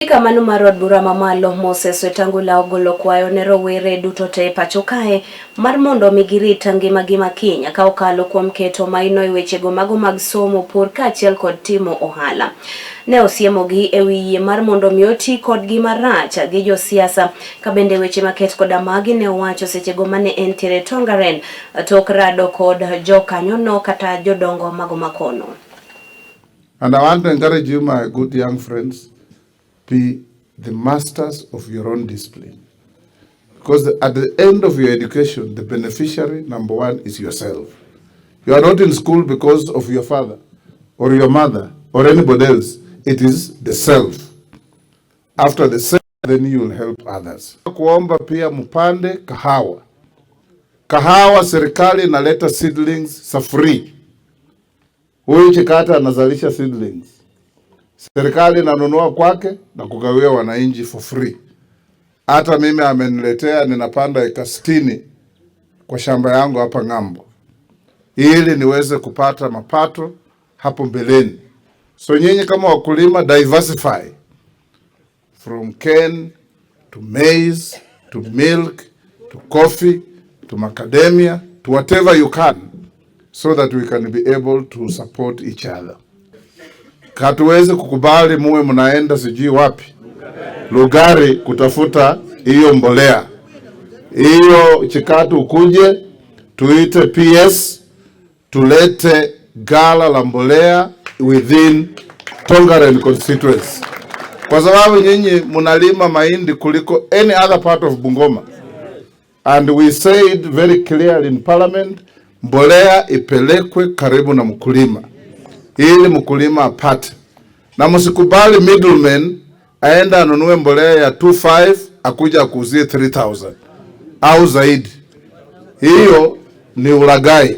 Spika mano mar od bura mamalo Moses Wetangula ogolo kwayo ne rowere duto te e pacho kae mar mondo mi girit ngimagi makiny ka okalo kuom keto maino e wechego mago mag somo, pur kaachiel kod timo ohala. Ne osiemogi e wi yie mar mondo mi oti kodgi marach gi josiasa ka bende weche maket koda magi ne owacho sechego mane entiere Tongaren tok rado kod jokanyono kata jodongo mago makono. And I want to encourage you, my good young friends, be the masters of your own discipline. Because at the end of your education, the beneficiary, number one, is yourself. You are not in school because of your father or your mother or anybody else. It is the self. After the self, then you will help others. Kuomba pia mpande kahawa. Kahawa serikali inaleta seedlings za free. Huyu Chikata anazalisha seedlings. Serikali inanunua kwake na kugawia wananchi for free. Hata mimi ameniletea, ninapanda eka 60 kwa shamba yangu hapa ng'ambo, ili niweze kupata mapato hapo mbeleni. So nyinyi kama wakulima, diversify from cane to maize to milk to coffee to macadamia to whatever you can so that we can be able to support each other. Hatuwezi kukubali muwe mnaenda sijui wapi Lugari kutafuta hiyo mbolea hiyo. Chikatu ukuje tuite PS tulete ghala la mbolea within Tongaren constituency, kwa sababu nyinyi mnalima mahindi kuliko any other part of Bungoma, and we said very clearly in parliament, mbolea ipelekwe karibu na mkulima ili mkulima apate, na msikubali middleman aenda anunue mbolea ya 25 akuja akuuzie 3000 au zaidi. Hiyo ni ulaghai.